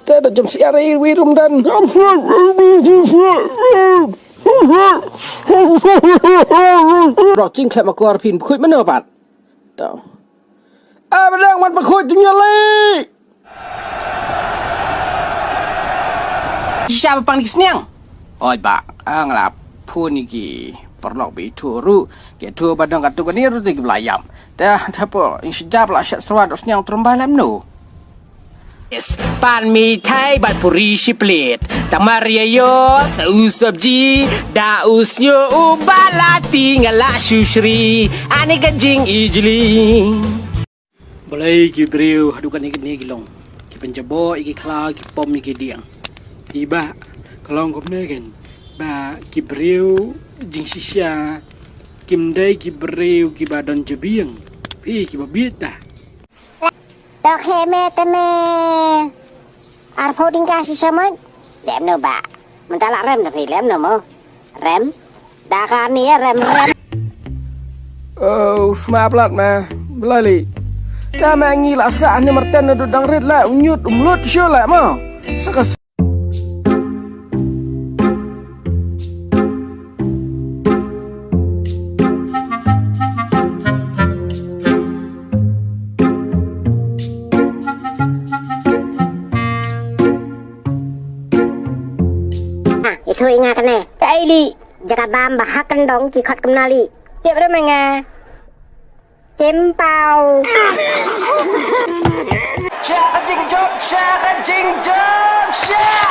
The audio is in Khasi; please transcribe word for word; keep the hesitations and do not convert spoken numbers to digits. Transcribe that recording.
Te da jam siar i wi rum dan. Rok jing khlem akor phin bkhuid mano bat. Tau. A badang man bkhuid dunia li. Shisha ba pang ki sniang. Oi ba, ang la phun ni ki parlok bi thu ru. Ki thu ba dang katu kani ru ti ki blayam. Te thapo ing sijap la shat sawat sniang trumbai lam nu. Pan mithai bad puri shi plit. Tamar ya yo sa u sabji da u snyo u balati nga la shushri. Ani ka jing ijli. Balei ki briew haduh kane kane ki long ki penjabo ïa ki khlaw ki pom ïa ki diang. Iba ka long kumne kan ba ki briew jingshisha kim dei ki briew kiba don jabieng. Phi kiba biet ta. Dok he me te me. Arphew tyngka shisha mo. Lem no ba. Mynta la rem da phi lem no mo. Rem. Da ka ni rem rem. Oh, sma plat ma. Belali. Ka ma ngi la sa ni merten na dudang rit la unyut umlut shu la mo. Saka Itu ingat ne. Kaili. Jaka bam ba ha kendong ki khot kemnali. Tiap rem nga. Kim pau. Shaka jing jop, shaka jing jop, shaka.